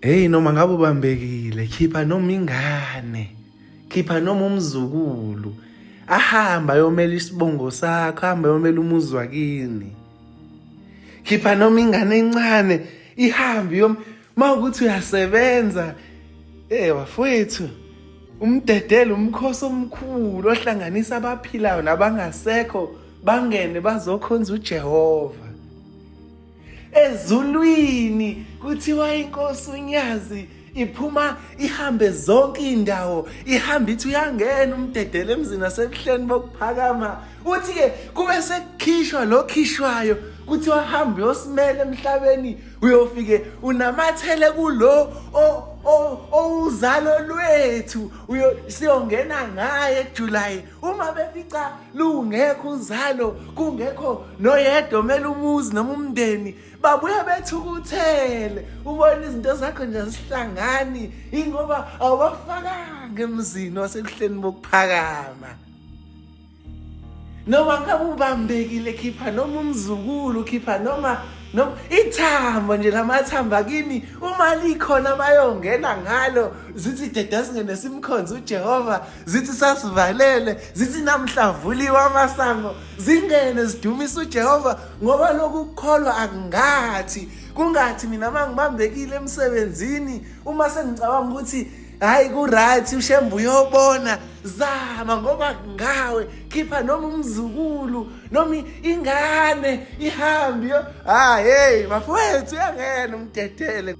Hey noma ngabe ubambekile khipha noma ingane khipha noma umzukulu ahamba ayomela isibongo sakho ahamba ayomela umuzi wakini khipha noma ingane encane ihambe yom mawukuthi uyasebenza eh bafowethu umdedele umkhosi omkhulu ohlanganisa abaphilayo nabangasekho bangene bazokhonza uJehova Ezulwini kuthiwa inkosi uNyazi iphuma ihambe zonke indawo ihambe ithi uyangena umdedele emzini wasebuhleni bokuphakama uthi ke kube sekukhishwa lo khishwayo kuthiwa hambe uyosimela emhlabeni uyofike unamathele kulo owuzalo lwethu siyongena ngaye July uma befica lungekho uzalo kungekho noyedwa omele umuzi noma umndeni babuya bethukuthele ubona izinto zakho nje azihlangani ingoba awubafakanga emzini wasebuhleni bokuphakama noma ngabe ubambekile khipha noma umzukulu khipha noma noma ithambo nje lamathambo akini uma likhona bayongena ngalo zithi deda singene simkhonze uJehova zithi sasivalele zithi namhla vuliwe amasango zingene zidumise uJehova ngoba lokhu kukholwa akungathi kungathi mina mangibambekile emsebenzini uma sengicabanga ukuthi hayi ku-right ushembe uyobona zama ngoba ngawe khipha noma umzukulu noma ingane ihambe ah hey bafowethu uyangena umdedele.